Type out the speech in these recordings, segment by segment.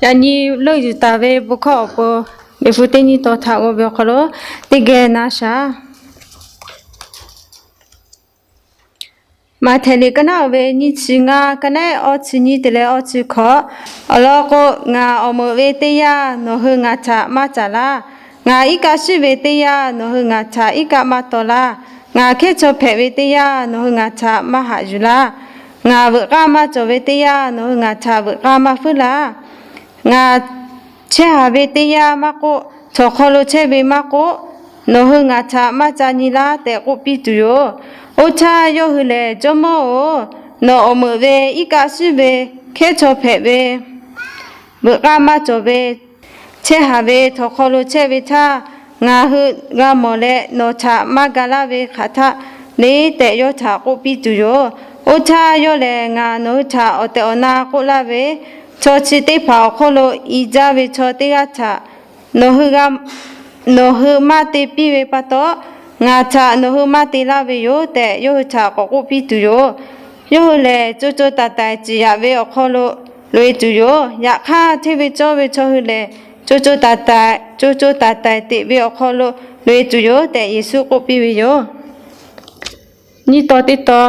Yaꞈ nyi leuˆ yuˬ taˍ ve bon hkawˇ awˬ pon, Liꞈ hpu teˇ nyi taw htaꞈ g'aw ve awˬ hk'aw lo teˇ geh na shaˍ. Maꞈhtehˍ liꞈ ka naˉ uiˍ ve nyiˇ chi ngaˇ, ka naˉ awˇ chi nyiˇ te leh awˇ chi hkawꞈ. Awˬ lawn k'o, ngaˬ awˬ meuꞈ ve teˇ yanˇ nawˬ hui ngaˬ htaꞈ maˇ caˍ laˇ. Ngaˬ iˉ kaˆ shiˉ ve teˇ yanˇ nawˬ hui ngaˬ htaꞈ iˉ kaˆ maˇ taw laˇ. Ngaˬ hkehˉ chaw hpehꞈ ve teˇ yanˇ nawˬ hui ngaˬ htaꞈ maˇ haꞈ yuˬ laˇ. Ngaˬ veuꞈ k'aˇ maˇ cawˬ ve teˇ yanˇ nawˬ hui ngaˬ htaꞈ veuꞈ k'aˇ maˇ feuˉ laˇ. Ngaˬ chehˇ haˍ ve teˇ yanˇ maˇ k'oˆ, htawnˍ hk'aw lo chehˇ ve maˇ k'oˆ, nawˬ hui ngaˬ htaꞈ maˇ ca nyi laˇ tehꞈ k'oˆ piˇ tuˬ yoˬ. Oˇ htaˇ yawˇ hui lehˬ, Jawˇmawˇ-oˬ, nawˬ awˬ meuꞈ ve, iˉ kaˆ shiˉ ve, hkehˉ chaw hpehꞈ ve, veuꞈ k'aˇ maˇ cawˬ ve, chehˇ haˍ ve htawnˍ hk'aw lo chehˇ ve htaˇ, ngaˬ hui g'a mawˬ leh nawˬ htaꞈ maˇ ga laˇ ve hk'aˬ htaˇ le tehꞈ yawˇ htaꞈ k'oˆ piˇ tuˬ yoˬ. Oˇ htaˇ yawˇ lehˬ, ngaˬ nawˬ hui htaꞈ awˬ tehˬ awˬ na k'oˆ laˇ ve, chaw chi teˇ hpaˍ awˬ hk'oˆ lo i jaˇ ve chaw teˇ g'aˇ htaꞈ nawˬ hui maˇ te piˇ ve pa taw, ngaˬ htaꞈ nawˬ hui maˇ te laˇ ve yoˬ tehꞈ, yawˇ hui htaꞈ k'awꞈ k'oˆ piˇ tuˬ yoˬ. Yawˇ hui lehˬ, co co taiˍ taiˍ ciˍ yaꞈ ve awˬ hk'aw lo loꞈ-e tuˬ yoˬ. Yaꞈ hk'aˇ, hteˇ ve cawˇ ve chaw hui lehˬ, co co taiˍ taiˍ, co co taiˍ taiˍ teꞈ ve awˬ hk'aw lo loꞈ-e tuˬ yoˬ tehꞈ, Yeˍsuˆ k'oˆ piˇ ve yoˬ. Nyiˇ taw teˇ taw,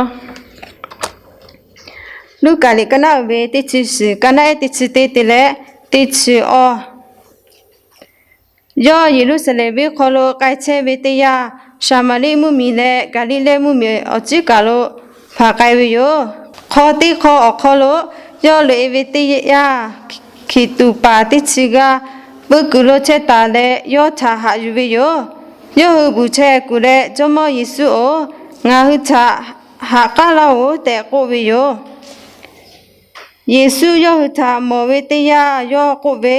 Luˉkaꞈ liꞈ ka naˉ uiˍ ve teˇ chi suhˍ, ka naˉ ehˉ teˇ chi teˇ te leh teˇ chi awˇ. Yawˇ Yeˍruˆsaˍlehnˍ venˇ hk'aw lo k'ai chehˇ ve teˇ yanˇ, Saˍmaˍriˆ mvuhˇmiˬ leh Gaˍliˍlehˇ mvuhˇmiˬ awˬ ciˉ kaˬ lo hpanˍ k'ai ve yoˬ. Hk'aw teˇ hk'aw awˬ hk'aw lo yawˇ loꞈ-e ve teˇ yanˇ, hkiˬ tuꞈ paˍ teˇ chi g'aˇ peuˇ kuiˬ lo chehˇ taˍ leh yawˇ htaꞈ haꞈ yuˬ ve yoˬ. Yawˇ hui bvuhˬ chehˇ kuˬ leh, Jawˇmawˇ Yeˍsuˆ-oˬ, ngaˬ hui htaꞈ ha k'aˉ laˇ-oˬ tehꞈ k'oˆ ve yoˬ. Yeˍsuˆ yawˇ hui htaꞈ mawˬ ve teˇ yanˇ yawˇ k'oˆ ve,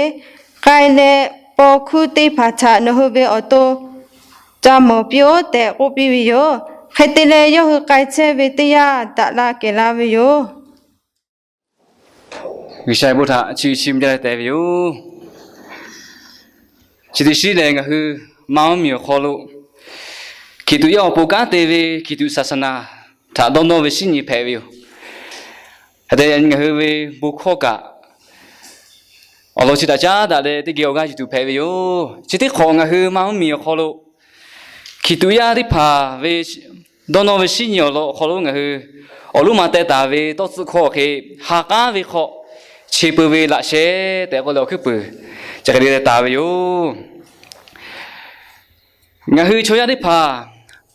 K'ai leh paw hkuˇ teˇ hpaˍ htaꞈ nawˬ hui ve awˬ to ca mawˬ piˇ-oˆ tehꞈ k'oˆ piˇ ve yoˬ. Hk'e te leh, yawˇ hui k'ai chehˇ ve teˇ yanˇ, daꞈ la kehˬ la ve yoˬ. G'uiˬsha ve bon htaꞈ chiˇ chiˇ mvuh jaˇ leh te ve yoˬ. Chi teˇ shiˉ lehˬ, ngaˬ hui Manˇ mvuhˇmiˬ awˬ hk'aw lo hkiˬ tuꞈ yaˇ awˬ pon kanˉ te ve hkiˬ tuꞈ saˍsaˍnaˍ htaꞈ dawˇ nawˇ ve shinˉ nyi hpehꞈ ve yoˬ. Hk'e te leh, ngaˬ hui ve bon hkawˇ kaꞈ awˬ lawn chi htaꞈ caˉ daꞈ leh teˇ geh awˬ g'aˇ yuˬ tuˬ hpehꞈ ve yoˬ. Chi teˇ hk'awꞈ ngaˬ hui Manˇ mvuhˇmiˬ awˬ hk'aw lo hkiˬ tuꞈ yaˇ teˇ hpaˍ ve dawˇ nawˇ ve shinˉ nyi awˬ lawn awˬ hk'aw lo ngaˬ hui awˬ loˉ ma teh taˍ ve tawˇ tcuhˆ hkawˇ hk'e, ha k'aˉ ve hk'aw, che peu ve laꞈ sheh tehꞈ k'oˆ leh awˬ hkuiˉ puiˍ chi hk'e te taˍ ve yoˬ. Ngaˬ hui chaw yaˇ teˇ hpaˍ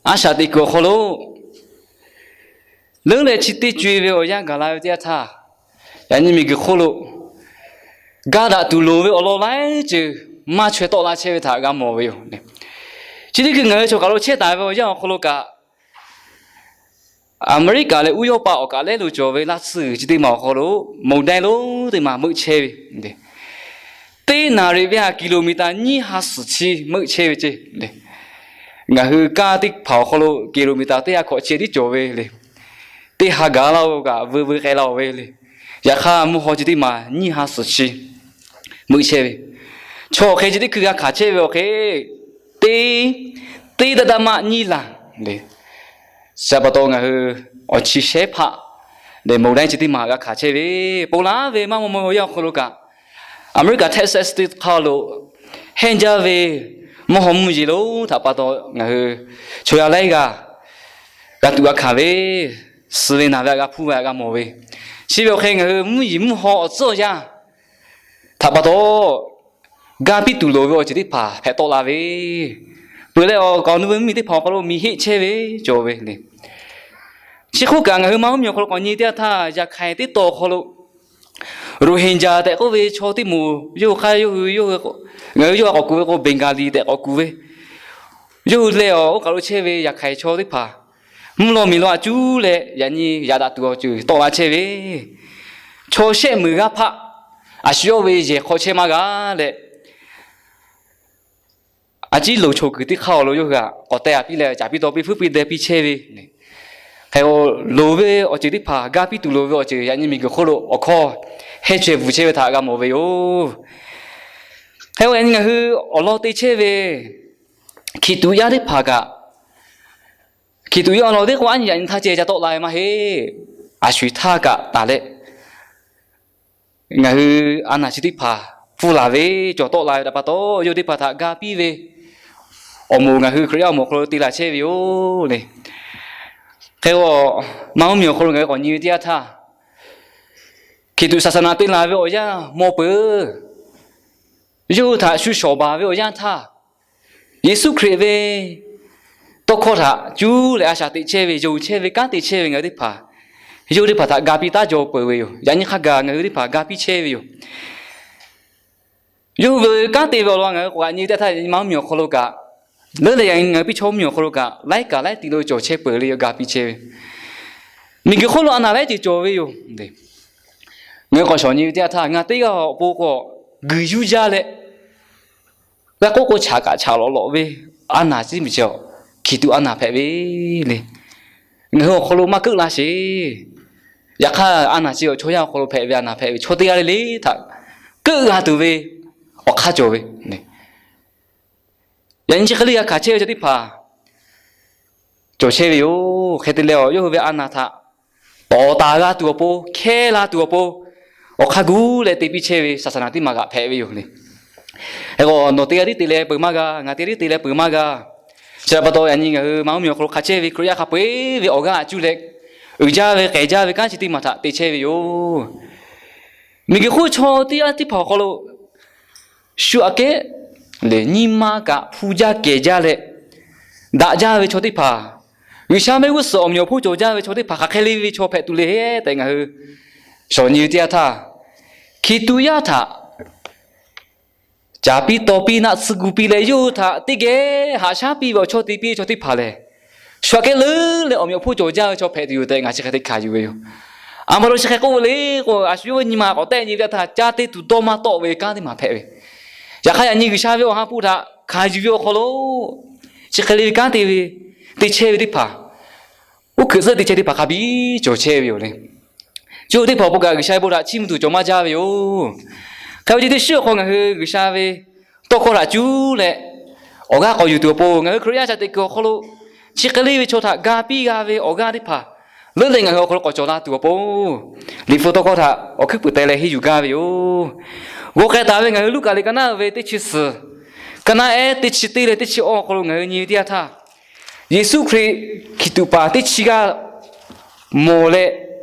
a shaꞈ teꞈ kuiˬ awˬ hk'aw lo leuˉ leh chi teˇ co-e ve awˬ yanˇ gaˬ la ve teˇ yanˇ htaˇ, yaꞈ nyi miˬguiˬ hk'oˆ lo ga daꞈ tuˬ loˍ ve awˬ lawn laiˉ ceuˬ maˇ chaweh tawˆ la chehˇ ve htaꞈ g'a mawˬ ve yoˬ. Chi teˇ hkui ngaˬ hui chaw kaˬ lo chehˇ taˍ ve awˬ yanˇ awˬ hk'aw lo kaꞈ, Aˍmeˍriˆkaˍ leh Uˉyawˇpaˆ awˬ kaꞈ lehˉ lo cawˬ ve laˇ tsuhˇ chi teˇ maˬ awˬ hk'aw lo moˍ daiˇ lonˉ teˇ maˬ meuˆ chehˇ ve, teˇ naˍriˍ ve ha kiˍloˍmeˍtaˍ nyiˇ ha suhˍ chi meuˆ chehˇ ve ceˇ. Ngaˬ hui kaˇ teˇ hpaˍ awˬ hk'aw lo kiˍloˍmeˍtaˍ teˇ ha hkawꞈ chi tiˉ cawˬ ve le. Teˇ ha gaˬ laˇ-oˬ kaꞈ, veu veu k'ai la-oˬ ve le. Yaꞈ hk'aˇ, mvuhˇ haw chi teˇ maˬ nyiˇ ha suhˍ chi meuˆ chehˇ ve, chaw awˬ hk'e chi teˇ hkui g'a hkanˍ chehˇ ve awˬ hk'e, teˇ, teˇ daˇ daˇ maˆ nyiˇ laˬ le. Chi pa taw ngaˬ hui awˬ chi shehˉ hpaˆ lehˬ, moˍ daiˇ chi teˇ maˬ g'a hkanˍ chehˇ ve, ponˬ laˇ ve maˇ maw maw ve awˬ yanˇ awˬ hk'aw lo kaꞈ, Aˍmeˍriˆkaˍ Texas State hk'aw lo henˇ jaˇ ve mvuhˇ haw mvuhˇ yeˬ lonˉ htaꞈ pa taw ngaˬ hui chaw yaˇ laiˉ g'aˇ g'a tuꞈ g'a hkanˍ ve, suh ve naˬ ve htaꞈ g'a hpuˇ ve htaꞈ g'a mawˬ ve, chi ve awˬ hk'e ngaˬ hui mvuhˇ yeˬ mvuhˇ haw awˬ tcuhˉ awˬ yanˇ htaꞈ pa taw, ga piˇ tuˬ loˍ ve awˬ ceuˬ teˇ hpaˍ hpehꞈ tawˆ la ve, peuˬ leh awˬ kaˍ awˬ nu ve mvuhˇmiˬ teˇ hpaˍ awˬ hk'aw lo miˬ heˆ chehˇ ve cawˬ ve le. Chi hk'oˆ kaꞈ, ngaˬ hui Manˇ mvuhˇmiˬ awˬ hk'aw lo k'awꞈ nyi teˇ yanˇ htaˇ, Yaˍhkaˍ teˇ taw awˬ hk'aw lo Rohingya tehꞈ k'oˆ ve chaw teˇ moˍ, yawˇ hui hk'aˇ yawˇ hui, ngaˬ hui yawˇ hui k'awꞈ kuˬ ve k'o, Bengali tehꞈ k'awꞈ kuˬ ve, yawˇ hui leh awˬ oˇ kaˬ lo chehˇ ve Yaˍhkaˍ chaw teˇ hpaˍ mvuhˇ law miˬ law aꞈ cuˉ leh, yaꞈ nyi yaꞈ daꞈ tuˬ awˬ ceuˬ tawˆ la chehˇ ve, chaw shehˆ meunˍ g'aˇ hpaˆ a shu yawˇ ve yehˬ hk'aw chehˇ maˇ g'a leh, a ciˉ loˍ choˬ kuiˬ teˇ hk'aˇ awˬ lo yawˇ hui htaꞈ k'awꞈ teh a piˇ leh, caˍ piˇ taw piˇ hpuiˉ piˇ deh piˇ chehˇ ve, hk'e loˍ ve awˬ ceuˬ teˇ hpaˍ, ga piˇ tuˬ loˍ ve awˬ ceuˬ yaꞈ nyi miˬguiˬ hk'oˆ lo awˬ hkawˇ henˇ chaweh bvuhˬ chehˇ ve htaꞈ g'a mawˬ ve yoˬ. Hk'e k'o, yaꞈ nyi ngaˬ hui awˬ lawn te chehˇ ve hkiˬ tuꞈ yaˇ teˇ hpaˍ kaꞈ, hkiˬ tuꞈ yaˇ awˬ lawn teˇ k'o, a nyi yaꞈ nyi htaˇ ceh ca tawˆ la ve maˇ heˆ. A shu htaˇ kaꞈ taˍ leh, ngaˬ hui a naˬ chi teˇ hpaˍ pfuhˇ laˬ ve, cawˬ tawˆ la ve htaꞈ pa taw, yawˇ hui teˇ hpaˍ htaꞈ ga piˇ ve awˬ moˍ ngaˬ hui Hkriꞈ yaˇ awˬ moˍ awˬ hk'aw lo te la chehˇ ve yoˬ le. Hk'e k'o, Manˇ mvuhˇ miˬ awˬ hk'aw lo ngaˬ hui k'awꞈ nyi ve teˇ yanˇ htaˇ, Hkiˬ tuꞈ saˍ saˍ naˍ te la ve awˬ yanˇ mawˇ peuˬ, yawˇ hui htaꞈ shu shawˍ baˬ ve awˬ yanˇ htaˇ, Yeˍsuˆ Hkriꞈ ve tawˇ hkawˇ htaꞈ cuˇ leh a shaꞈ teꞈ chehˇ ve, yonˍ chehˇ ve, kanˉ te chehˇ ve ngaˬ hui teˇ hpaˍ, yawˇ hui teˇ hpaˍ htaꞈ ga piˇ taˉ jaw peuˬ ve yoˬ. Yaꞈ nyi hk'a gaˬ ngaˬ hui teˇ hpaˍ ga piˇ chehˇ ve yoˬ. Yawˇ hui ve kanˉ te ve awˬ lawn ngaˬ hui k'awꞈ g'aꞈ nyi teˇ htaˇ, Manˇ mvuhˇ miˬ awˬ hk'aw lo kaꞈ, leuˉ leh ngaˬ hui piˇ chaw mvuhˇ miˬ awˬ hk'aw lo kaꞈ, laiˉ kaꞈ laiˉ ti lo cawˬ chehˇ peuˬ le, yawˇ ga piˇ chehˇ ve. Miˬguiˬ hk'oˆ lo a naˬ laiˉ ceuˬ cawˬ ve yoˬ. Ngaˬ hui k'awꞈ shawˍ nyi ve teˇ yanˇ htaˇ, ngaˬ teˇ g'aˇ awˬ pon k'awꞈ guiˬ yuˇ jaˇ leh, g'a k'oˆ k'o chaꞈ kaꞈ chaꞈ lawꞈ lawꞈ ve a naˬ chi miˬ chi, Hkiˬ tuꞈ a naˬ hpehꞈ ve le. Ngaˬ hui awˬ hk'aw lo maˇ keuˆ la sheˍ. Yaꞈ hk'aˇ, a naˬ chi chaw yaˇ awˬ hk'aw lo hpehꞈ ve a naˬ hpehꞈ ve, chaw teˇ g'aˇ le le htaꞈ keuˆ g'a tuˬ ve awˬ hk'aˇ cawˬ ve. Yaꞈ nyi chi hk'e le g'a hkanˍ chehˇ ve chaw teˇ hpaˍ cawˬ chehˇ ve yoˬ. Hk'e te leh, yawˇ hui ve a naˬ htaꞈ tawˍ taˍ g'a tuˬ awˬ pon, hkehˇ la tuˬ awˬ pon, awˬ hk'aˇ gu leh te piˇ chehˇ ve saˍ saˍ naˍ teˇ maˬ g'aꞈ hpehꞈ ve yoˬ le. Hk'e k'o, nawˬ teˇ g'aˇ tiˉ te leh peuˬ maˇ g'a, ngaˬ teˇ g'aˇ tiˉ te leh peuˬ maˇ g'a. Chi htaꞈ pa taw, yaꞈ nyi ngaˬ hui Manˇ mvuhˇ miˬ awˬ hk'aw lo hk'a chehˇ ve Hkriꞈ yaˇ hk'a peu-eˬ ve awˬ g'aˇ aꞈ cuˇ leh, uiˍ jaˇ ve k'ehˬ jaˇ ve kanˉ chi teˇ maˬ htaꞈ te chehˇ ve yoˬ. Miˬguiˬ hk'oˆ chaw teˇ g'aˇ teˇ hpaˍ awˬ hk'aw lo shu aꞈ kehˉ le, nyi ma kaꞈ hpu jaˇ kehˬ jaˇ leh, daꞈ jaˇ ve chaw teˇ hpaˍ, G'uiˬsha mehˆ g'uˇ suhˍ awˬ meꞈ awˬ hponˇ cawˬ jaˇ ve chaw teˇ hpaˍ hk'aˬ hk'e le ve chaw hpehꞈ tuˬ le tehꞈ ngaˬ hui shawˍ nyi ve teˇ yanˇ htaˇ, Hkiˬ tuꞈ yaˇ htaꞈ caˍ piˇ taw piˇ naˆ tsuhˇ gu piˇ leh, yawˇ hui htaꞈ teˇ geh haꞈ shaˉ piˇ ve awˬ chawˇ te piˇ ve chaw teˇ hpaˍ lehˬ, shu aꞈ kehˉ leuˉ leh awˬ meꞈ awˬ hponˇ cawˬ jaˇ ve chaw hpehꞈ tuˬ yoˬ tehꞈ ngaˬ chi hk'e te hkanˍ yuˬ ve yoˬ. A ma lo chi hk'e k'oˆ ve le k'o, a shu yawˇ ve nyi ma k'awꞈ tehˆ nyi ve teˇ yanˇ htaˇ, caˇ te tuˬ dawˇ maˇ tawˆ ve kanˉ teˇ maˬ hpehꞈ ve. Yaꞈ hk'aˇ, yaꞈ nyi G'uiˬsha ve awˬ ha hpu htaꞈ hkanˍ yuˬ ve awˬ hk'aw lo, chi hk'e le ve kanˉ te ve, te chehˇ ve teˇ hpaˍ, uˉ hkuiꞈ tcuhˉ te chehˇ teˇ hpaˍ hk'a biˇ cawˬ chehˇ ve yoˬ le. Chi teˇ hpaˍ awˬ pon kaꞈ G'uiˬsha ve bon htaꞈ chiˇ mvuh tuˬ cawˬ maˇ jaˇ ve yoˬ. Hk'e ve chi teˇ shiˉ awˬ hk'aw ngaˬ hui G'uiˬsha ve tawˇ hkawˇ htaꞈ cuˇ leh, awˬ g'aˇ k'awꞈ yuˬ tuˬ awˬ pon, ngaˬ hui Hkriꞈ yaˇ shaꞈ teꞈ kuiˬ awˬ hk'aw lo chi hk'e le ve chaw htaꞈ ga piˇ g'a ve awˬ g'aˇ teˇ hpaˍ leuˉ leh ngaˬ hui awˬ hk'aw lo k'awꞈ cawˬ la tuˬ awˬ pon, Liꞈ hpu tawˇ hkawˇ htaꞈ awˬ hkuiˉ puiˍ teh leh henˇ yuˬ gaˇ ve yoˬ. G'aw k'ai taˍ ve ngaˬ hui Luˉkaꞈ liꞈ ka naˉ ve teˇ chi suhˍ, ka naˉ ehˉ teˇ chi teˇ leh teˇ chi awˇ awˬ hk'aw lo ngaˬ hui nyi ve teˇ yanˇ htaˇ, Yeˍsuˆ Hkriꞈ Hkiˬ tuꞈ paˍ teˇ chi g'aˇ mawˬ leh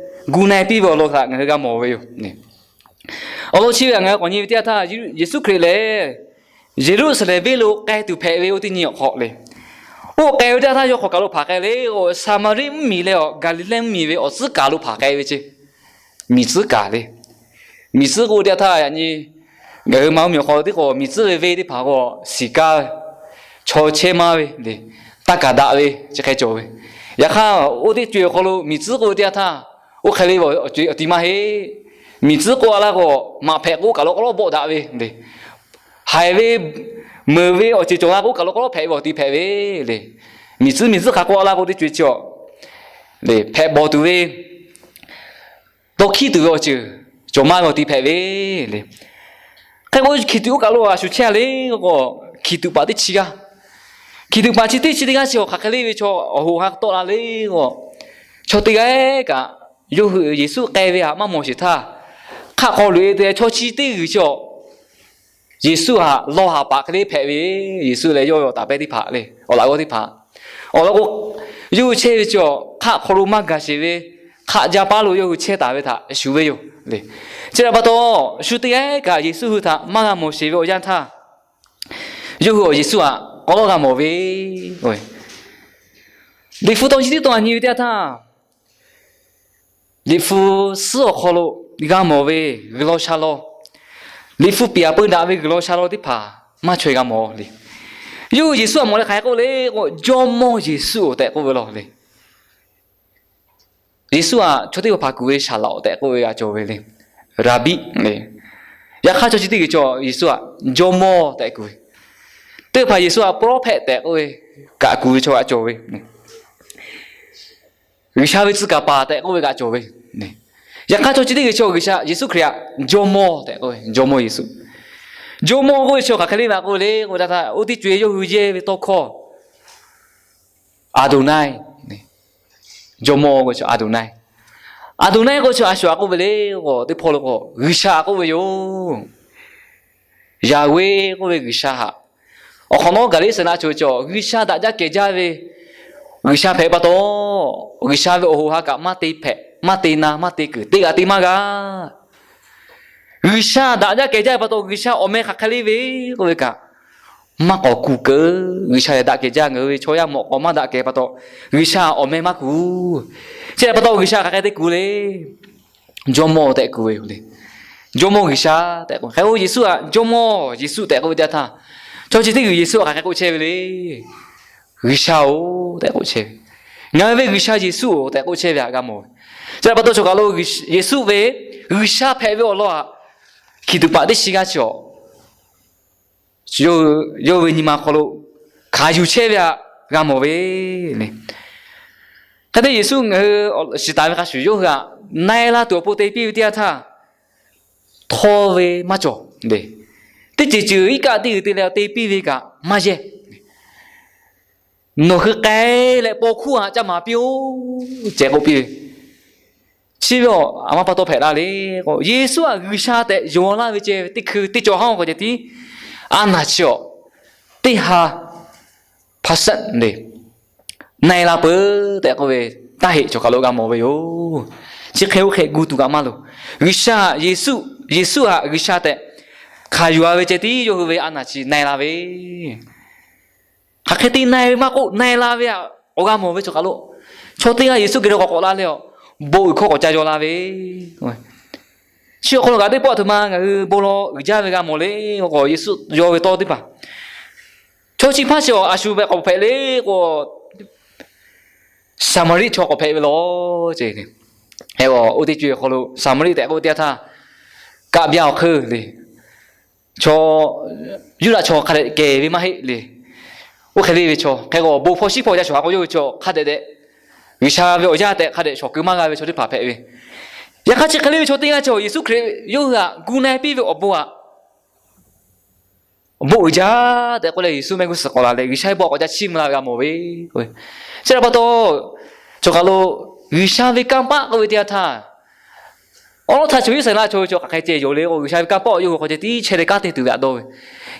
gu na-e piˇ ve awˬ lawn htaꞈ ngaˬ hui g'a mawˬ ve yoˬ. Awˬ lawn chi ve htaꞈ ngaˬ hui k'awꞈ nyi ve teˇ yanˇ htaˇ, Yeˍsuˆ Hkriꞈ lehˬ Yeˍruˆsaˍlehnˍ venˇ lo k'ai tuˬ hpehꞈ ve oˇ teˇ nyi awˬ hk'aw le. Oˇ k'ai ve teˇ yanˇ htaˇ yawˇ hk'aˬ kaˬ lo hpaˍ k'ai le k'o, Saˍmaˍriˆ mvuhˇmiˬ leh awˬ Gaˍliˍlehˇ mvuhˇmiˬ ve awˬ tcuhˉ kaˬ lo hpaˍ k'ai ve ce. Miˬ tcuhˉ kaˬ le. Miˬ tcuhˉ k'oˆ ve teˇ yanˇ htaˇ yaꞈ nyi ngaˬ hui Manˇ mvuhˇmiˬ awˬ hk'aw lo teˇ k'o miˬ tcuhˉ ve venˇ teˇ hpaˍ k'o, siˍ kaˇ ve, chaw chehˇ maˇ ve le, taˇ kaˍ daꞈ ve chi hk'e cawˬ ve. Yaꞈ hk'aˇ, oˇ teˇ co-e awˬ hk'aw lo miˬ tcuhˉ k'oˆ ve teˇ yanˇ htaˇ, oˇ hk'e le ve awˬ ceuˬ awˬ ti maˇ heˆ. Miˬ tcuhˉ k'oˆ a laˇ k'o, maꞈ hpehꞈ k'o oˇ kaˬ lo k'aw lawˉ bawˆ daꞈ ve le. Haiˬ ve, meunˍ ve awˬ ceuˬ cawˬ la k'o oˇ kaˬ lo k'aw lawˉ hpehꞈ ve awˬ ti hpehꞈ ve le. Miˬ tcuhˉ miˬ tcuhˉ hk'a k'oˆ a laˇ k'o teˇ co-e chi awˬ le, hpehꞈ bawˬ tuˬ ve, dawˇ hkiˉ tuˬ ve awˬ ceuˬ cawˬ maˇ ve awˬ ti hpehꞈ ve le. Hk'e k'o, Hkiˬ tuꞈ oˇ kaˬ lo a shu chehˇ a le k'o, Hkiˬ tuꞈ paˍ teˇ chi g'aˇ, Hkiˬ tuꞈ paˍ chi teˇ chi teˇ g'aˇ chi awˬ hk'aˬ hk'e le ve chaw awˬ hoꞈ ha tawˆ la le k'o, chaw teˇ g'aˇ kaꞈ yawˇ hui Yeˍsuˆ k'ai ve htaꞈ maˇ mawˬ sheˍ htaˇ, hk'aˆ hk'aw loꞈ-e te chaw chi teˇ g'uiˬ chi awˬ Yeˍsuˆ htaꞈ lawˇ haˍ paˍ hk'e le hpehꞈ ve, Yeˍsuˆ leh yawˇ ve awˬ taˍ pehˇ teˇ hpaˍ le, awˬ laꞈ g'awˇ teˇ hpaˍ. Awˬ lawn k'o, yawˇ hui chehˇ ve chi awˬ hk'aˆ hk'aw lo maˇ gaˬ sheˍ ve, hk'aˆ jaˇ paˉ lo yawˇ hui chehˇ taˍ ve htaꞈ shuˍ ve yoˬ le. Chi htaꞈ pa taw, shu teˇ g'aˇ kaꞈ Yeˍsuˆ hui htaꞈ maˇ g'a mawˬ sheˍ ve awˬ yanˇ htaˇ, yawˇ hui awˬ Yeˍsuˆ htaꞈ k'aw lawˉ g'a mawˬ ve, Liꞈ hpu taw chi tiˉ taw nyi ve teˇ yanˇ htaˇ, Liꞈ hpu suhˉ awˬ hk'aw lo g'a mawˬ ve G'uiˬ law sha law, Liꞈ hpu piˍ aꞈ peu daꞈ ve G'uiˬ law sha law teˇ hpaˍ maˇ chaweh g'a mawˬ le. Yawˇ hui Yeˍsuˆ htaꞈ mawˬ leh hk'aˬ hk'e k'oˆ le k'o, Jawˇmawˇ Yeˍsuˆ-oˬ tehꞈ k'oˆ ve law le. Yeˍsuˆ htaꞈ chaw teˇ hpaˍ hpaˍ kuˬ ve Saˍ laꞈ-oˬ tehꞈ k'oˆ ve g'a cawˬ ve le. Raˍbiˆ le. Yaꞈ hk'aˇ chaw chi teˇ g'uiˬ chaw Yeˍsuˆ htaꞈ Jawˇmawˇ tehꞈ kuˬ ve, teˇ hpaˍ Yeˍsuˆ htaꞈ prophet tehꞈ k'oˆ ve, kaꞈ kuˬ ve chaw g'a cawˬ ve. G'uiˬsha ve tcuh kaˍ paˍ tehꞈ k'oˆ ve kaꞈ cawˬ ve. Yaꞈ hk'aˇ chaw chi teˇ g'uiˬ chaw G'uiˬsha Yeˍsuˆ Hkriꞈ htaꞈ Jawˇmawˇ tehꞈ k'oˆ ve, Jawˇmawˇ Yeˍsuˆ. Jawˇmawˇ k'oˆ ve chi hk'aˬ hk'e le ve k'oˆ ve le k'o, oˇ teˇ co-e yawˇ hui yehˇ ve tawˇ hkawˇ Aˍdoˍnaiˆ. Jawˇmawˇ k'oˆ ve chi Aˍdoˍnaiˆ. Aˍdoˍnaiˆ k'oˆ chi a shu aꞈ k'oˆ ve le k'o, teˇ hpawˇ lo k'o G'uiˬsha aꞈ k'oˆ ve yoˬ. Yaˍwehˇ k'oˆ ve G'uiˬsha haꞈ. Awˬ hk'awꞈ nawˉ gaˬ leh Iˉsaˍreˍlaˆ chaw cawˬ G'uiˬsha daꞈ jaˇ kehˬ jaˇ ve G'uiˬsha hpehꞈ pa taw, G'uiˬsha ve awˬ hoꞈ ha kaꞈ maˇ te hpehꞈ, maˇ te na, maˇ te kuiˬ, teˇ g'aꞈ te maˇ g'a. G'uiˬsha daꞈ jaˇ kehˬ jaˇ ve pa taw, G'uiˬsha awˬ meh hk'aˬ hk'e le ve k'oˆ ve kaꞈ maˇ k'awꞈ kuˬ keu. G'uiˬsha lehˬ daꞈ kehˬ jaˇ, ngaˬ hui ve chaw yaˇ mawꞈ k'aw maˇ daꞈ kehˬ pa taw, G'uiˬsha awˬ meh maˇ kuˬ. Chi htaꞈ pa taw G'uiˬsha hk'aˬ hk'e te kuˬ le. Jawˇmawˇ tehꞈ kuˬ ve yoˬ le. Jawˇmawˇ G'uiˬsha tehꞈ k'oˆ hk'e, oˇ Yeˍsuˆ aꞈ Jawˇmawˇ Yeˍsuˆ tehꞈ k'oˆ ve teˇ yanˇ htaˇ, chaw chi teˇ g'uiˬ Yeˍsuˆ aꞈ hk'aˬ hk'e k'oˆ chehˇ ve le. G'uiˬsha-oˬ tehꞈ k'oˆ chehˇ ve, ngaˬ hui ve G'uiˬsha Yeˍsuˆ-oˬ tehꞈ k'oˆ chehˇ ve htaꞈ g'a mawˬ ve. Chi htaꞈ pa taw chaw kaˬ lo Yeˍsuˆ ve G'uiˬsha hpehꞈ ve awˬ lawn htaꞈ hkiˬ tuꞈ paˍ teˇ shiˍ g'aˇ chi awˬ yawˇ ve nyi ma hk'aw lo hkanˍ yuˬ chehˇ ve htaꞈ g'a mawˬ ve le. Hk'e te Yeˍsuˆ ngaˬ hui shiˍ taˍ ve hk'a shuˍ yawˇ hui htaꞈ na-e la tuˬ awˬ pon te piˇ ve teˇ yanˇ htaˇ, htawˇ ve maˇ cawˬ le. Teˇ ceuˬ ceuˬ iˉ kaˆ teˇ g'uiˬ te leh te piˇ ve kaꞈ maˇ yehˇ. Nawˬ hui k'ai leh paw hkuˇ htaꞈ caˇ maˍ piˇ-oˆ ceh k'oˆ piˇ ve. Chi ve a ma pa taw hpehꞈ la le k'o, Yeˍsuˆ htaꞈ G'uiˬsha tehꞈ yonˍ laˇ ve ceh teˇ hkui teˇ cawˬ haˉ k'awꞈ ceh tiˉ a naˬ chi awˬ teˇ ha percent le na-e la peuˬ tehꞈ k'oˆ ve taˇ heˆ chaw kaˬ lo g'a mawˬ ve yoˬ. Chi hk'e oˇ hk'e gu tuˬ kaꞈ maˇ loˍ. G'uiˬsha Yeˍsuˆ, Yeˍsuˆ htaꞈ G'uiˬsha tehꞈ hkanˍ yuˬ-a ve ceh tiˉ yawˇ hui ve a naˬ chi na-e la ve. Hk'aˬ hk'e te na-e ve maˇ k'oˆ, na-e la ve htaꞈ k'awꞈ g'a mawˬ ve chaw kaˬ lo, chaw teˇ g'aˇ Yeˍsuˆ geh lo k'awꞈ k'awꞈ la leh, bon uiˍ hkawˇ k'awꞈ ca yaw la ve. Chi awˬ hk'aw lo kaꞈ teˇ pawˆ aˬ htoꞈ ma ngaˬ hui bon law uiˍ jaˇ ve g'a mawˬ le k'o, Yeˍsuˆ yaw ve tawˇ teˇ hpaˍ chaw chi hpaˇ chi a shu ve k'awꞈ hpehꞈ le k'o, Saˍmaˍriˆ chaw k'awꞈ hpehꞈ ve law ce. Oˇ teˇ co-e awˬ hk'aw lo Saˍmaˍriˆ tehꞈ k'oˆ ve teˇ yanˇ htaˇ, kaˆ byaˇ awˬ hk'eun le, chaw Yuˇdaꞈ chaw hk'a dehꞈ kehˬ ve maˇ heˆ le. Oˇ hk'e le ve chaw hk'e k'o, bon hpawˇ shiˉ hpawˇ yaˇ shawˍ ha k'o yawˇ ve chaw hk'a dehꞈ dehꞈ, G'uiˬsha ve awˬ yaˇ tehꞈ hk'a dehꞈ shawˍ keu maˇ g'a ve chaw teˇ hpaˍ hpehꞈ ve. Yaꞈ hk'aˇ chi hk'e le ve chaw teˇ g'aˇ chi Yeˍsuˆ Hkriꞈ yawˇ hui htaꞈ gu na-e piˇ ve awˬ bon htaꞈ bon uiˍ jaˇ tehꞈ k'oˆ leh, Yeˍsuˆ mehˆ g'uˇ suhˍ k'awꞈ la leh G'uiˬsha ve bon k'awꞈ ca chiˇ mvuh la ve g'a mawˬ ve. Chi htaꞈ pa taw, chaw kaˬ lo G'uiˬsha ve kanˇ paˆ k'oˆ ve teˇ yanˇ htaˇ, awˉ lawˉ htaˇ chaw Iˉsaˍreˍlaˆ chaw ve chaw hk'aˬ hk'e ceh yoˬ le k'o, G'uiˬsha ve kanˇ paˆ yawˇ hui hk'aw ceh tiˉ chehˇ leh kanˉ te tuˬ ve htaꞈ dawˇ ve.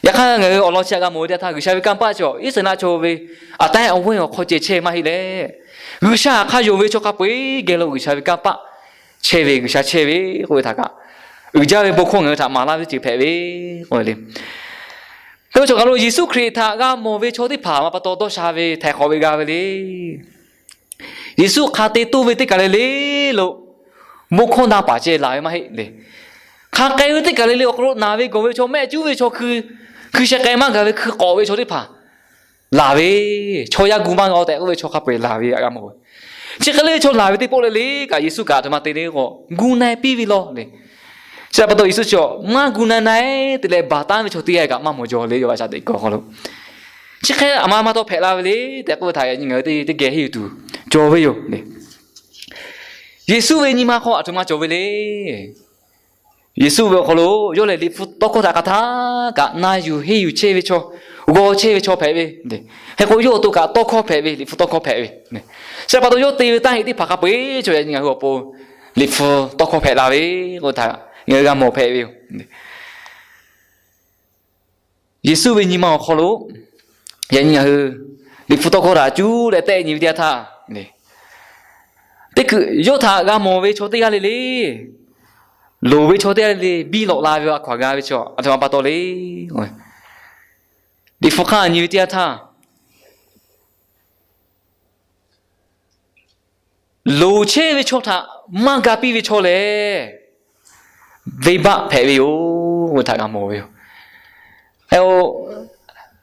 Yaꞈ hk'aˇ ngaˬ hui awˬ lawn chi htaꞈ g'a mawˬ ve teˇ yanˇ htaˇ, G'uiˬsha ve kanˇ paˆ chi Iˉsaˍreˍlaˆ chaw ve aˬ taˉ awˬ veuˇ awˬ hk'aw ceh chehˇ maˇ heˆ leh, G'uiˬsha htaꞈ hk'a yonˍ ve chaw hk'a peu-eˬ geh lo G'uiˬsha ve kanˇ paˆ chehˇ ve, G'uiˬsha chehˇ ve k'oˆ ve htaꞈ kaꞈ, uiˍ jaˇ ve bon hkawˇ ngaˬ hui htaꞈ maˍ laˇ ve teˇ ceuˬ hpehꞈ ve k'oˆ ve le. Hk'e chaw kaˬ lo Yeˍsuˆ Hkriꞈ htaꞈ g'a mawˬ ve chaw teˇ hpaˍ ma pa taw dawˇ sha ve htaiˍ hk'awꞈ ve g'a ve le. Yeˍsuˆ hk'a te toˇ ve teˇ kaˬ le le lo bon hkawˇ na paˍ ceh laˬ ve maˇ heˆ le. Hk'a k'ai ve teˇ kaˬ le le awˬ hk'aw lo naˬ ve gawˬ ve chaw, mehˆ cuˉ ve chaw, hkui sheh k'ai maˇ gaˬ ve hkui k'awꞈ ve chaw teˇ hpaˍ laˬ ve, chaw yaˇ gu maˇ g'a tehꞈ k'oˆ ve chaw hk'a peu-eˬ laˬ ve htaꞈ g'a mawˬ ve. Chi hk'e le chaw laˬ ve teˇ pawˆ le le kaꞈ Yeˍsuˆ kaꞈ a htoꞈ ma te le k'o, gu na-e piˇ ve law le. Chi htaꞈ pa taw Yeˍsuˆ chi maˇ gu na-e na-e te leh baˬ taˉ ve chaw teˇ g'aˇ kaꞈ maˇ mawˬ jaw le, Yoˇhanˬ shaꞈ teꞈ kuiˬ awˬ hk'aw lo. Chi hk'e a ma ma taw hpehꞈ la ve le tehꞈ k'oˆ ve htaꞈ yaꞈ nyi ngaˬ hui teˇ geh henˇ yuˬ tuˬ cawˬ ve yoˬ le. Yeˍsuˆ ve nyi ma hk'aw a htoꞈ ma cawˬ ve le. Yeˍsuˆ ve awˬ hk'aw lo yawˇ lehˬ Liꞈ hpu tawˇ hkawˇ htaꞈ hk'a htaˇ kaꞈ na yuˬ henˇ yuˬ chehˇ ve chaw, g'aw chehˇ ve chaw hpehꞈ ve. Hk'e k'o yawˇ awˬ to kaꞈ tawˇ hkawˇ hpehꞈ ve, Liꞈ hpu tawˇ hkawˇ hpehꞈ ve. Chi htaꞈ pa taw yawˇ te ve taˇ heˆ teˇ hpaˍ hk'a peu-eˬ chaw yaꞈ nyi ngaˬ hui awˬ pon Liꞈ hpu tawˇ hkawˇ hpehꞈ la ve k'oˆ ve htaꞈ ngaˬ hui g'a mawˬ hpehꞈ ve yoˬ. Yeˍsuˆ ve nyi ma awˬ hk'aw lo yaꞈ nyi ngaˬ hui Liꞈ hpu tawˇ hkawˇ htaꞈ cuˉ leh tehˆ nyi ve teˇ yanˇ htaˇ, teˇ hkui yawˇ htaꞈ g'a mawˬ ve chaw teˇ g'aˇ le le, loˍ ve chaw teˇ g'aˇ le le biˇ lawꞈ la ve a hkaw aˬ g'a ve chaw a htoꞈ ma pa taw le. Liꞈ hpu hk'aˇ nyi ve teˇ yanˇ htaˇ, loˍ chehˇ ve chaw htaꞈ maˇ ga piˇ ve chaw lehˬ, venˇbaˆ hpehꞈ ve yoˬ k'oˆ ve htaꞈ g'a mawˬ ve yoˬ.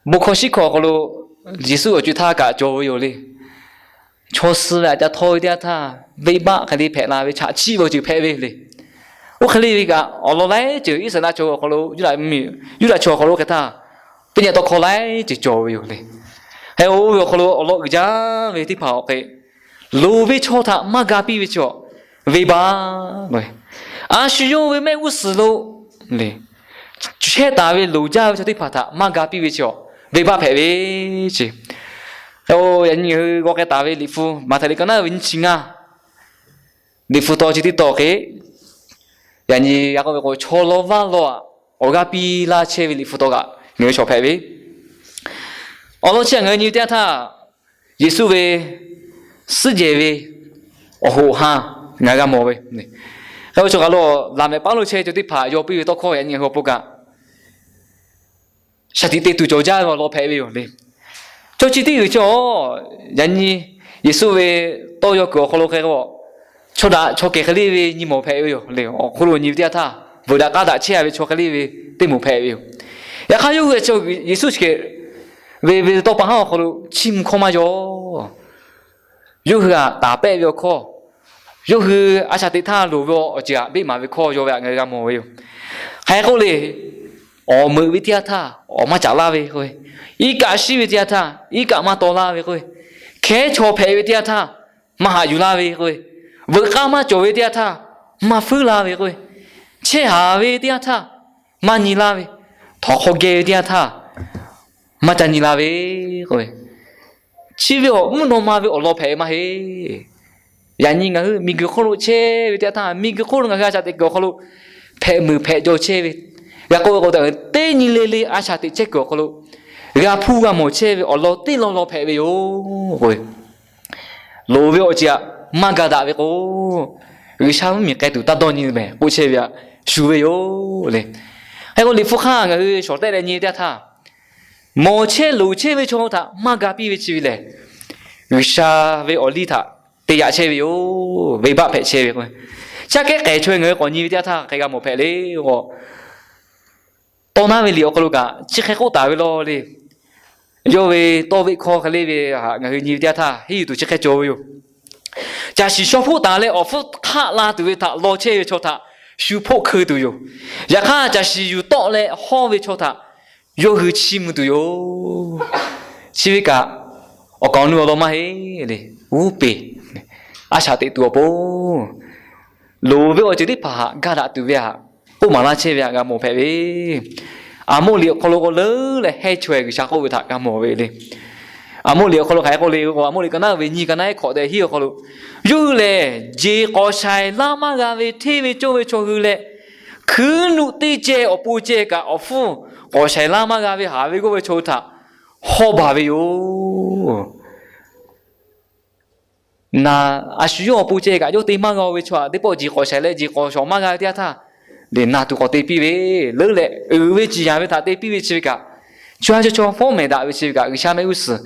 Bon hkawˇ shiˉ hkawˇ awˬ hk'aw lo Yeˍsuˆ awˬ co-e htaˇ kaꞈ cawˬ ve yoˬ le. Chaw suh ve aꞈ ca htawˇ ve teˇ yanˇ htaˇ, venˇbaˆ hk'e le hpehꞈ la ve, chaꞈ chiˆ ve awˬ ceuˬ hpehꞈ ve le. Oˇ hk'e le ve kaꞈ awˬ lawn laiˉ ceuˬ Iˉsaˍreˍlaˆ chaw awˬ hk'aw lo, Yuˇdaꞈ chaw awˬ hk'aw lo hk'e htaˇ, teˇ nyi tawˇ hkawˇ laiˉ ceuˬ cawˬ ve yoˬ le. Hk'e oˇ ve awˬ hk'aw lo awˬ lawn uiˍ jaˇ ve teˇ hpaˍ awˬ hk'e, loˍ ve chaw htaꞈ maˇ ga piˇ ve chaw, venˇbaˆ. A shu yawˇ ve mehˆ g'uˇ suhˍ lo le, chehˇ taˍ ve loˍ jaˇ ve chaw teˇ hpaˍ htaꞈ maˇ ga piˇ ve chaw, venˇbaˆ hpehꞈ ve ce. Yaꞈ nyi ngaˬ hui g'aw k'ai taˍ ve Liꞈ hpu Maꞈhtehˍ liꞈ ka naˉ ve nyiˇ chi ngaˇ Liꞈ hpu taw chi teˇ taw hk'e, yaꞈ nyi g'a k'oˆ ve k'o, chaw law vaˇ law aꞈ awˬ g'aˇ piˇ laˇ chehˇ ve Liꞈ hpu taw kaꞈ ngaˬ hui shawˍ hpehꞈ ve. Awˬ lawn chi htaꞈ ngaˬ hui nyi ve teˇ yanˇ htaˇ, Yeˍsuˆ ve suhˉ jehˬ ve awˬ hoꞈ awˬ han ngaˬ hui g'a mawˬ ve. Hk'e k'o, chaw kaˬ lo laꞈ mehˍ paˉ lo chehˇ ve chaw teˇ hpaˍ yaw piˇ ve tawˇ hkawˇ yaꞈ nyi ngaˬ hui awˬ pon kaꞈ shaˍ tiꞈ te tuˬ cawˬ jaˇ ve awˬ lawn hpehꞈ ve yoˬ le. Chaw chi teˇ g'uiˬ chi awˬ, yaꞈ nyi Yeˍsuˆ ve tawˇ yaw kuiˬ awˬ hk'aw lo hk'e k'o, chaw daꞈ chaw kehˬ hk'e le ve nyi mawˬ hpehꞈ ve yoˬ le. Awˬ hk'oˆ lo nyi ve teˇ yanˇ htaˇ, veuꞈ daꞈ k'aˉ daꞈ chehˇ a ve chaw hk'e le ve teˇ moˍ hpehꞈ ve yoˬ. Yaꞈ hk'aˇ, yawˇ hui chi Yeˍsuˆ chi hk'e ve ve tawˇ pa haˉ awˬ hk'aw lo chiˇ mvuh hkawˇ maˇ yaw. Yawˇ hui htaꞈ taˍ pehˆ ve awˬ hkawˇ, yawˇ hui a shaꞈ teꞈ htaˇ loˍ ve awˬ ceuˬ htaꞈ beˆ maˍ ve hkawˇ yaw ve htaꞈ ngaˬ hui g'a mawˬ ve yoˬ. Hk'e k'oˆ le, awˬ meuꞈ ve teˇ yanˇ htaˇ awˬ maˇ caꞈ laˇ ve k'o, iˉ kaˆ shiˉ ve teˇ yanˇ htaˇ iˉ kaˆ maˇ taw laˇ ve k'o, hkehˉ chaw hpehꞈ ve teˇ yanˇ htaˇ maˇ haꞈ yuˬ laˇ ve k'o, veuꞈ k'aˇ maˇ cawˬ ve teˇ yanˇ htaˇ maˇ fuiˉ laˇ ve k'o, chehˇ haˍ ve teˇ yanˇ htaˇ maˇ nyi laˇ ve, htawnˍ hk'aw geh ve teˇ yanˇ htaˇ maˇ ca nyi la ve k'o, chi ve awˬ mvuhˇ naw ma ve awˬ lawn hpehꞈ ve maˇ heˆ. Yaꞈ nyi ngaˬ hui miˬguiˬ hk'oˆ lo chehˇ ve teˇ yanˇ htaˇ, miˬguiˬ hk'oˆ lo ngaˬ hui a shaꞈ teꞈ kuiˬ awˬ hk'aw lo hpehꞈ muiˬ hpehꞈ jaw chehˇ ve, g'a k'oˆ ve k'o, teˇ nyi le le a shaꞈ teꞈ chehˇ kuiˬ awˬ hk'aw lo g'a hpuˇ g'a mawˬ chehˇ ve awˬ lawn teˇ lawn lawn hpehꞈ ve yoˬ k'o, loˍ ve awˬ ceuˬ htaꞈ maˇ ga daꞈ ve k'o, G'uiˬsha mvuhˇmiˬ k'ai tuˬ taˇ dawˇ nyi mehˍ k'oˆ chehˇ ve htaꞈ shuˍ ve yoˬ le. Hk'e k'o, Liꞈ hpu hk'aˇ ngaˬ hui shawˍ tehˆ leh nyi ve teˇ yanˇ htaˇ, mawˬ chehˇ loˍ chehˇ ve chaw htaꞈ maˇ ga piˇ ve chi ve lehˬ, G'uiˬsha ve awˬ liˇ htaꞈ te yaꞈ chehˇ ve yoˬ. Venˇbaˆ hpehꞈ chehˇ ve k'o, chi aꞈ kehˉ k'ehˬ chaw ngaˬ hui k'awꞈ nyi ve teˇ yanˇ htaˇ hk'e g'a mawˬ hpehꞈ le k'o, Tawˇ naˉ ve liꞈ awˬ hk'aw lo kaꞈ chi hk'e k'oˆ taˍ ve law le. Yawˇ ve tawˇ veˆ hkawˇ hk'e le ve htaꞈ ngaˬ hui nyi ve teˇ yanˇ htaˇ, henˇ yuˬ tuˬ chi hk'e cawˬ ve yoˬ. Caˬ shiˍ shaw hpoˆ taˍ leh awˬ hpfuhˇ hk'aˆ la tuˬ ve htaꞈ law chehˇ ve chaw htaꞈ shu hpoˆ hkeu tuˬ yoˬ. Yaꞈ hk'aˇ, caˬ shiˍ yuˬ tawˆ leh hawˇ ve chaw htaꞈ yawˇ hui chiˇ mvuh tuˬ yoˬ. Chi ve kaꞈ, awˬ kaˍ awˬ nu awˬ lawn maˇ heˆ le. G'uˇ peˬ, a shaꞈ teꞈ tuˬ awˬ pon loˍ ve awˬ ceuˬ teˇ hpaˍ htaꞈ ga daꞈ tuˬ ve htaꞈ k'oˆ maˍ laˇ chehˇ ve htaꞈ g'a mawˬ hpehꞈ ve. Aˍmoˆ liꞈ awˬ hk'aw lo k'o leuˉ leh heh chaweh G'uiˬsha k'oˆ ve htaꞈ g'a mawˬ ve le. Aˍmoˆ liꞈ awˬ hk'aw lo hk'aˬ hk'e k'oˆ le k'o, Aˍmoˆ liꞈ ka naˉ ve nyiˇ ka naˉ ehˉ hkawꞈ tehꞈ hiˉ awˬ hk'aw lo, yawˇ hui lehˬ jeˬ k'awꞈ shaiˍ laˇ maˇ g'a ve hteˇ ve cawˇ ve chaw hui leh, hkuiˉ nuˆ teˇ ceh awˬ pon ceh kaꞈ awˬ hpfuhˇ k'awꞈ shaiˍ laˇ maˇ g'a ve haˍ ve g'awˇ ve chaw hui htaꞈ hawˇ baˬ ve yoˬ. Naˬ a shu yawˇ awˬ pon ceh kaꞈ yawˇ te maˇ g'a ve chaw htaꞈ teˇ pawˆ jeˬ k'awꞈ shaiˍ leh jeˬ k'awꞈ shawˍ maˇ g'a ve teˇ yanˇ htaˇ, le naˬ tuˬ k'awꞈ te piˇ ve, leuˉ leh uiˍ ve ciˍ yanˍ ve htaꞈ te piˇ ve chi ve kaꞈ, chaw yaˇ chaw chaw fawˉ mehˍ daꞈ ve chi ve kaꞈ, G'uiˬsha mehˆ g'uˇ suhˍ,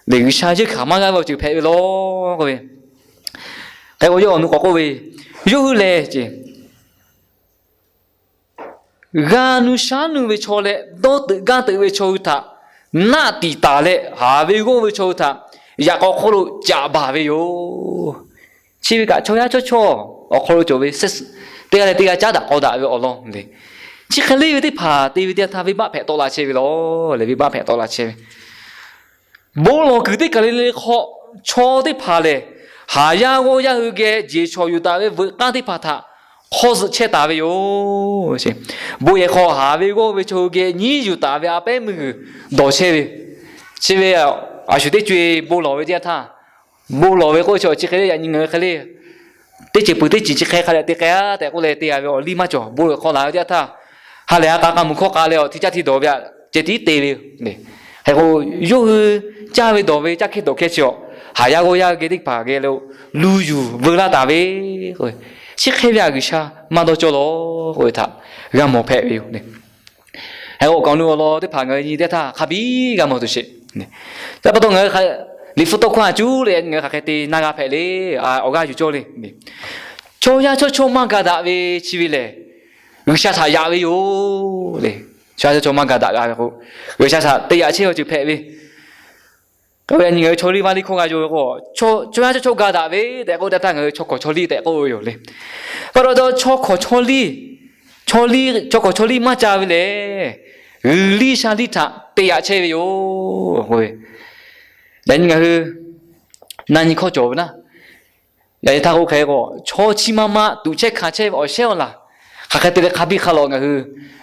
le G'uiˬsha yeuˇ hkanˍ maˇ g'a ve awˬ ceuˬ hpehꞈ ve law k'oˆ ve. Hk'e k'o, yawˇ awˬ nu k'awꞈ k'oˆ ve, yawˇ hui lehˬ ce g'a nu shaˉ nu ve chaw leh dawˇ teuꞈ gaˇ teuꞈ ve chaw hui htaꞈ naˆ tiˍ taˍ leh, haˍ ve g'awˇ ve chaw hui htaꞈ yaꞈ k'aw hk'oˆ lo caꞈ baˬ ve yoˬ. Chi ve kaꞈ chaw yaˇ chaw chawˇ awˬ hk'aw lo cawˬ ve, teˇ g'aˇ leh teˇ g'aˇ caˉ daꞈ k'aw daꞈ ve awˬ lawn le. Chi hk'e le ve teˇ hpaˍ te ve teˇ yanˇ htaˇ venˇbaˆ hpehꞈ tawˆ la chehˇ ve law le. Venˇbaˆ hpehꞈ tawˆ la chehˇ ve Bon lawˬ kuiˬ teˇ kaˬ le le hk'aw, chaw teˇ hpaˍ lehˬ, haˍ yaˇ g'awˇ yaˇ hui geh jeˬ shawˍ yuˬ taˍ ve veuꞈ k'aˇ teˇ hpaˍ htaꞈ hk'awˇ zuhꞈ chehˇ taˍ ve yoˬ. Bon yehˬ hk'aw haˍ ve g'awˇ ve chaw hui geh nyiˉ yuˬ taˍ ve a pehˉ meuˇ g'uiˬ dawˬ chehˇ ve, chi ve a shu teˇ co e bon lawˬ ve teˇ yanˇ htaˇ, bon lawˬ ve k'oˆ ve chi awˬ chi hk'e le, yaꞈ nyi ngaˬ hui hk'e le, teˇ ceuˬ peuˬ teˇ ceuˬ chi hk'e hk'a dehꞈ te k'ai-a tehꞈ k'oˆ leh te-a ve awˬ liˇ maˇ cawˬ. Bon lawˬ hk'aw laˬ ve teˇ yanˇ htaˇ, ha lehˬ a k'a k'a mui hkawˇ k'a leh awˬ hti caˇ hti dawˬ ve htaꞈ ceh tiˉ te ve yoˬ. Hk'e k'o, yawˇ hui caˇ ve dawˬ ve caˇ hkehˇ dawˬ hkehˇ chi awˬ, haˍ yaˇ g'awˇ yaˇ geh teˇ hpaˍ geh lo lu yuˬ veu laˇ taˍ ve, chi hk'e ve htaꞈ G'uiˬsha maˇ dawˇ cawˇ lawˬ k'oˆ ve htaꞈ g'a mawˬ hpehꞈ ve yoˬ. Hk'e k'o, awˬ kaˍ awˬ nu awˬ lawn teˇ hpaˍ ngaˬ hui nyi teˇ htaˇ hk'a biˇ g'a mawˬ tuˬ sheˍ. Ca pa taw ngaˬ hui Liꞈ hpu tawˇ hkawˇ a cuˉ leh ngaˬ hui hk'aˬ hk'e te na g'a hpehꞈ le. Awˬ g'aˇ yuˬ cawˇ le. Chaw yaˇ chaw chawˇ maˇ ga daꞈ ve chi ve lehˬ, G'uiˬsha htaꞈ yaꞈ ve yoˬ le. Chaw yaˇ chaw chawˇ maˇ ga daꞈ g'a ve k'o, G'uiˬsha htaꞈ te yaꞈ chehˇ awˬ ceuˬ hpehꞈ ve. K'o, yaꞈ nyi ngaˬ hui chaw liˇ vaˇ liˇ hkawˇ g'a yaw ve k'o, chaw yaˇ chaw chawˇ ga daꞈ ve tehꞈ k'oˆ ve teˇ htaˇ ngaˬ hui chaw hkawˍ chaw liˇ tehꞈ k'oˆ ve yoˬ le. Pa taw chaw hkawˍ chaw liˇ, chaw hkawˍ chaw liˇ maˇ ca ve lehˬ, g'uiˬ liˇ sha liˇ htaꞈ te yaꞈ chehˇ ve yoˬ. Yaꞈ nyi ngaˬ hui na nyi hkawˇ cawˬ ve naˉ, yaꞈ nyi htaˇ k'oˆ hk'e k'o, chaw chi ma ma tuꞈ chehˇ hkanˍ chehˇ ve awˬ shehˉ awˬ laˬ hk'aˬ hk'e te leh hk'a biˇ hk'a lawꞈ ngaˬ hui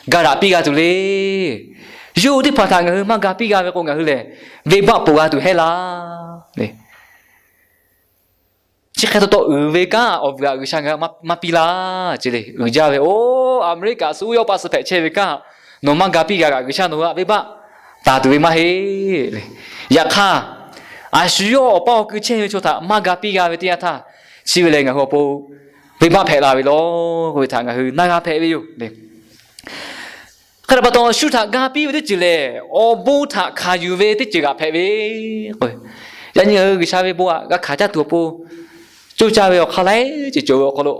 ga daꞈ piˇ g'a tuˬ le. Yawˇ hui teˇ hpaˍ htaꞈ ngaˬ hui maˇ ga piˇ g'a ve k'o, ngaˬ hui lehˬ venˇbaˆ poˬ g'a tuˬ hehˉ laˇ le. chi hk'e taw taw uiˍ ve kanˉ awˬ vuiˬ htaꞈ G'uiˬsha ngaˬ hui maˇ piˇ laˇ ce le. Uiˍ jaˇ ve, oˇ America suh oˇ yawˇ paˆ suh hpehꞈ chehˇ ve kanˉ, nawˬ maˇ ga piˇ g'a kaꞈ G'uiˬsha nawˬ hui htaꞈ venˇbaˆ taˍ tuˬ ve maˇ heˆ le. Yaꞈ hk'aˇ, a shu yawˇ awˬ paˇ awˬ kui chehˇ ve chaw htaꞈ maˇ ga piˇ g'a ve teˇ yanˇ htaˇ, chi ve lehˬ ngaˬ hui awˬ pon venˇbaˆ hpehꞈ la ve law k'oˆ ve htaꞈ ngaˬ hui na g'a hpehꞈ ve yoˬ le. Hk'e te pa taw, shu htaꞈ ga piˇ ve teˇ ceuˬ lehˬ, awˬ bon htaꞈ hkanˍ yuˬ ve teˇ ceuˬ g'aꞈ hpehꞈ ve k'o, yaꞈ nyi ngaˬ hui G'uiˬsha ve bon htaꞈ g'a hkanˍ caˇ tuˬ awˬ pon coˇ caˇ ve awˬ hk'aˇ laiˉ ceuˬ cawˬ ve awˬ hk'aw lo,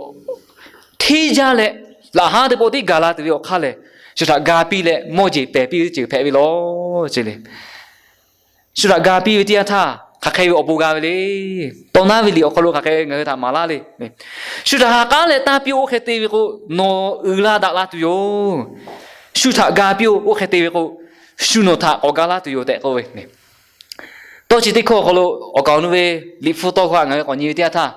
hteˇ jaˇ leh laꞈ haˉ teˇ pawˆ tiˉ gaˬ la tuˬ ve awˬ hk'aˇ lehˬ, shu htaꞈ ga piˇ leh mawˇ jeˬ pehˬ piˇ ve teˇ ceuˬ hpehꞈ ve law ce le. Shu htaꞈ ga piˇ ve teˇ yanˇ htaˇ, hk'aˬ hk'e ve awˬ bon g'a ve le. Tawˇ naˉ ve liꞈ awˬ hk'aw lo hk'aˬ hk'e ngaˬ hui htaꞈ maˍ laˇ le. Shu htaꞈ ha k'aˉ leh tanˇ piˇ-oˆ, oˇ hk'e te ve k'o, nawˬ uiˍ la daꞈ la tuˬ yoˬ. Shu htaꞈ ga piˇ-oˆ, oˇ hk'e te ve k'o, shu nawˬ htaꞈ k'awꞈ ga laˇ tuˬ yoˬ tehꞈ k'oˆ ve. Tawˇ chi teˇ hkawˇ awˬ hk'aw lo awˬ kaˍ awˬ nu ve liꞈ hpu tawˇ hkawˇ htaꞈ ngaˬ hui k'awꞈ nyi ve teˇ yanˇ htaˇ,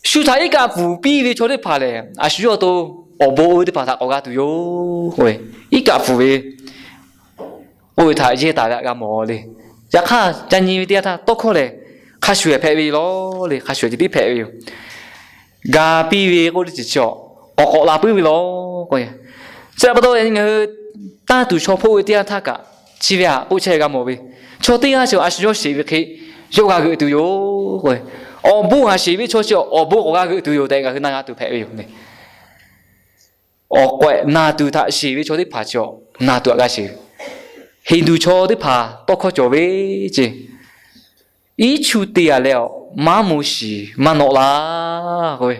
shu htaꞈ iˉ kaˆ pfuhˍ piˇ ve chaw teˇ hpaˍ lehˬ, a shu yawˇ to awˬ bon oˇ ve teˇ hpaˍ htaꞈ k'awꞈ g'a tuˬ yoˬ k'oˆ ve, iˉ kaˆ pfuhˍ ve oˇ ve htaꞈ yehˇ taˍ ve htaꞈ g'a mawˬ le. Yaꞈ hk'aˇ, ca nyi ve teˇ yanˇ htaˇ tawˇ hkawˇ lehˬ, hk'a shuˍ hpehꞈ ve yoˬ law le, hk'a shuˍ ceh tiˉ hpehꞈ ve yoˬ. Ga piˇ ve k'oˆ teˇ ceuˬ chi awˬ k'awꞈ k'awꞈ la puiˉ ve law k'o, chi htaꞈ pa taw ngaˬ hui tanˇ tuˬ chaw hpoˆ ve teˇ yanˇ htaˇ kaꞈ, chi ve htaꞈ k'oˆ chehˇ g'a mawˬ ve, chaw teˇ g'aˇ chi a shu yawˇ sheˍ ve hk'e yawˇ g'a g'euꞈ tuˬ yoˬ k'o, awˬ bon htaꞈ sheˍ ve chaw chi awˬ bon k'awꞈ g'a g'euꞈ tuˬ yoˬ tehꞈ ngaˬ hui na g'a tuˬ hpehꞈ ve yoˬ le. Awˬ k'awehꞈ na tuˬ htaꞈ sheˍ ve chaw teˇ hpaˍ chi awˬ na tuˬ htaꞈ g'a sheˍ ve, Hindu chaw teˇ hpaˍ tawˇ hkawˇ cawˬ ve ce, iˉ chu te-a leh awˬ maˉ mo shiˍ maˇ nawꞈ laˇ k'o,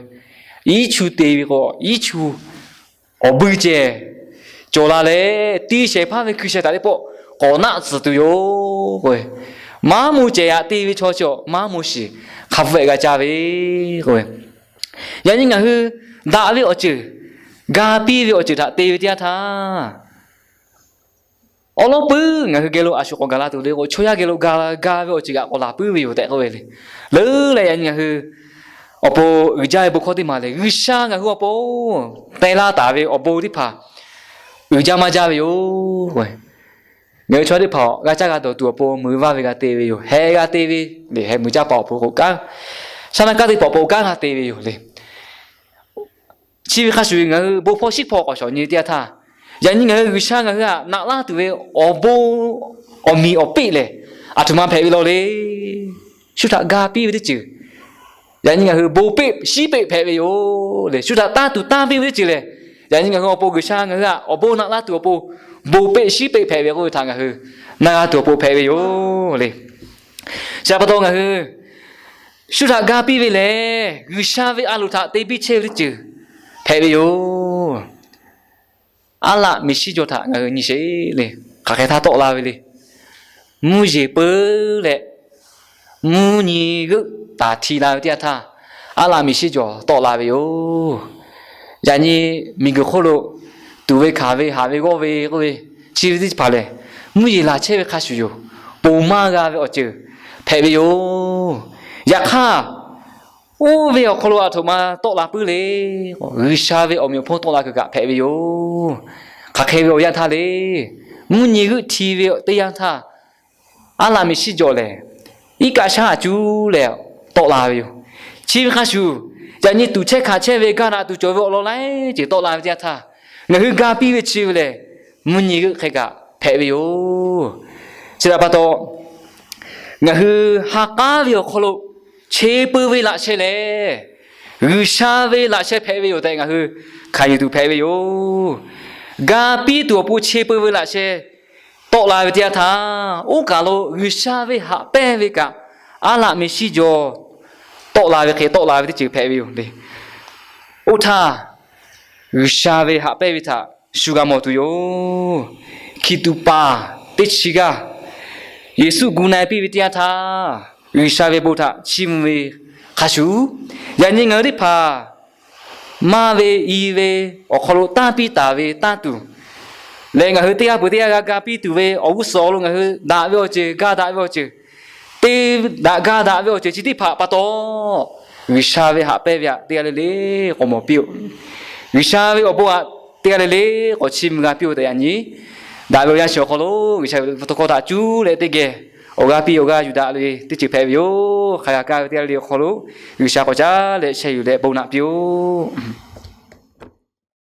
iˉ chu te ve k'o, iˉ chu awˬ buiˇ ceh cawˬ la leh, tiˇ shehˍ hpaˇ ve hkui sheh taˍ teˇ pawˆ k'awꞈ naˆ tcuhˍ tuˬ yoˬ k'o, maˉ mo cehˬ yaꞈ te ve chaw chi awˬ maˉ mo shiˍ hk'a pfuhˇ-eh g'a caˇ ve k'o, yaꞈ nyi ngaˬ hui daꞈ ve awˬ ceuˬ, ga piˇ ve awˬ ceuˬ htaꞈ te ve teˇ yanˇ htaˇ, awˉ lawˉ puiˉ ngaˬ hui geh lo a shu k'awꞈ gaˬ la tuˬ le k'o, chaw yaˇ geh lo ga ga ve awˬ ceuˬ kaꞈ k'awꞈ laˬ puiˉ ve yoˬ tehꞈ k'oˆ ve le. Leuˉ leh yaꞈ nyi ngaˬ hui awˬ pon uiˍ jaˇ ve bon hkawˇ teˇ maˬ lehˬ, G'uiˬsha ngaˬ hui awˬ pon teh laˇ taˍ ve awˬ bon teˇ hpaˍ uiˍ jaˇ maˇ jaˇ ve yoˬ. Ngaˬ hui chaw teˇ hpaˍ g'a caˇ g'a dawˬ tuˬ awˬ pon meuꞈ vaˇ ve g'a te ve yoˬ. Heh g'a te ve le, heh meuꞈ caˇ paˍ awˬ pon k'o kanˉ, shaˉ naˆ kanˉ teˇ hpaˍ awˬ pon kanˉ g'a te ve yoˬ le. Chi ve hk'a shuˍ ngaˬ hui bon hpawˇ shiˉ hpawˇ k'awꞈ shawˍ nyi teˇ yanˇ htaˇ, yaꞈ nyi ngaˬ hui G'uiˬsha ngaˬ hui htaꞈ naꞈ laˇ tuˬ ve awˬ bon awˬ miˬ awˬ peˆ lehˬ, aˬ htoꞈ ma hpehꞈ ve law le. Shu htaꞈ ga piˇ ve teˇ ceuˬ, yaꞈ nyi ngaˬ hui bon peˆ shiˉ peˆ hpehꞈ ve yoˬ le. Shu htaꞈ tanˇ tuˬ tanˇ piˇ ve teˇ ceuˬ lehˬ, yaꞈ nyi ngaˬ hui awˬ pon G'uiˬsha ngaˬ hui htaꞈ awˬ bon naꞈ laˇ tuˬ awˬ pon bon peˆ shiˉ peˆ hpehꞈ ve k'oˆ ve htaꞈ ngaˬ hui na g'a tuˬ awˬ pon hpehꞈ ve yoˬ le. Chi htaꞈ pa taw ngaˬ hui shu htaꞈ ga piˇ ve lehˬ, G'uiˬsha ve a loˍ htaꞈ te piˇ chehˇ ve teˇ ceuˬ hpehꞈ ve yoˬ. Aˉ laꞈ miˬ shiˉ jaw htaꞈ ngaˬ hui nyi sheˍ le. Hk'aˬ hk'e htaˇ tawˆ la ve le. Mvuhˇ yeˬ peu leh mvuhˇ nyi g'euˆ taˍ hti la ve teˇ yanˇ htaˇ, aˉ laꞈ miˬ shiˉ jaw tawˆ la ve yoˬ. Yaꞈ nyi miˬguiˬ hk'oˆ lo tuˍ ve hkanˍ ve haꞈ ve g'awˇ ve k'oˆ ve, chi ve teˇ hpaˍ lehˬ, mvuhˇ yeˬ laˬ chehˇ ve hk'a shuˍ yoˬ. Ponˬ maˇ g'a ve awˬ ceuˬ hpehꞈ ve yoˬ. Yaꞈ hk'aˇ, oˇ ve awˬ hk'aw lo aˬ htoꞈ ma tawˆ la puiˉ le. G'uiˬsha ve awˬ meꞈ awˬ hponˇ tawˆ la kuiˬ kaꞈ hpehꞈ ve yoˬ. Hk'aˬ hk'e ve awˬ yanˇ htaˇ le, mvuhˇ nyi g'euˆ hti ve teˇ yanˇ htaˇ, aˉ laꞈ miˬ shiˉ jaw lehˬ, iˉ kaˆ shaˉ aꞈ cuˉ leh tawˆ la ve yoˬ. Chi ve hk'a shuˍ, yaꞈ nyi tuˍ chehˇ hkanˍ chehˇ ve gaˇ daꞈ tuˬ cawˬ ve awˬ lawn laiˉ ceuˬ tawˆ la ve teˇ yanˇ htaˇ, ngaˬ hui ga piˇ ve chi ve lehˬ, mvuhˇ nyi g'euˆ hk'e kaꞈ hpehꞈ ve yoˬ. Chi htaꞈ pa taw, ngaˬ hui ha k'aˉ ve awˬ hk'aw lo che peu ve laꞈ sheh lehˬ, G'uiˬsha ve laꞈ sheh hpehꞈ ve yoˬ tehꞈ ngaˬ hui hkanˍ yuˬ tuˬ hpehꞈ ve yoˬ. Ga piˇ tuˬ awˬ pon che peu ve laꞈ sheh tawˆ la ve teˇ yanˇ htaˇ, oˇ kaˬ lo G'uiˬsha ve haꞈ pehnˇ ve kaꞈ, aˉ laꞈ miˬ shiˉ jaw tawˆ la ve hk'e tawˆ la ve teˇ ceuˬ hpehꞈ ve yoˬ le. Oˇ htaˇ, G'uiˬsha ve haꞈ pehnˇ ve htaꞈ shu g'a mawˬ tuˬ yoˬ. Hkiˬ tuꞈ paˍ teˇ chi g'aˇ Yeˍsuˆ gu na-e piˇ ve teˇ yanˇ htaˇ, G'uiˬsha ve bon htaꞈ chiˇ mvuh ve hk'a shuˍ, yaꞈ nyi ngaˬ hui teˇ hpaˍ maˇ ve i ve awˬ hk'aw lo tanˇ piˇ taˍ ve tanˇ tuˬ leh, ngaˬ hui teˇ g'aˇ peuˬ teˇ g'aˇ g'a ga piˇ tuˬ ve awˬ g'uˇ suhˍ awˬ lo ngaˬ hui daꞈ ve awˬ ceuˬ, ga daꞈ ve awˬ ceuˬ, te daꞈ ga daꞈ ve awˬ ceuˬ chi teˇ hpaˍ pa taw, G'uiˬsha ve haꞈ pehnˇ ve htaꞈ teˇ g'aˇ le le k'awꞈ mawˬ piˇ-oˆ. G'uiˬsha ve awˬ bon htaꞈ teˇ g'aˇ le le k'awꞈ chiˇ mvuh g'a piˇ-oˆ tehꞈ yaꞈ nyi, daꞈ ve awˬ yanˇ chi awˬ hk'aw lo G'uiˬsha ve tawˇ hkawˇ htaꞈ cuˉ leh teˇ geh awˬ g'aˇ piˇ awˬ g'aˇ yuˬ daꞈ ve teˇ ceuˬ hpehꞈ ve yoˬ. hk'a g'a kaˇ ve teˇ g'aˇ le le awˬ hk'aw lo G'uiˬsha k'awꞈ caˉ leh sheh yuˬ leh bon naꞈ piˇ-oˆ.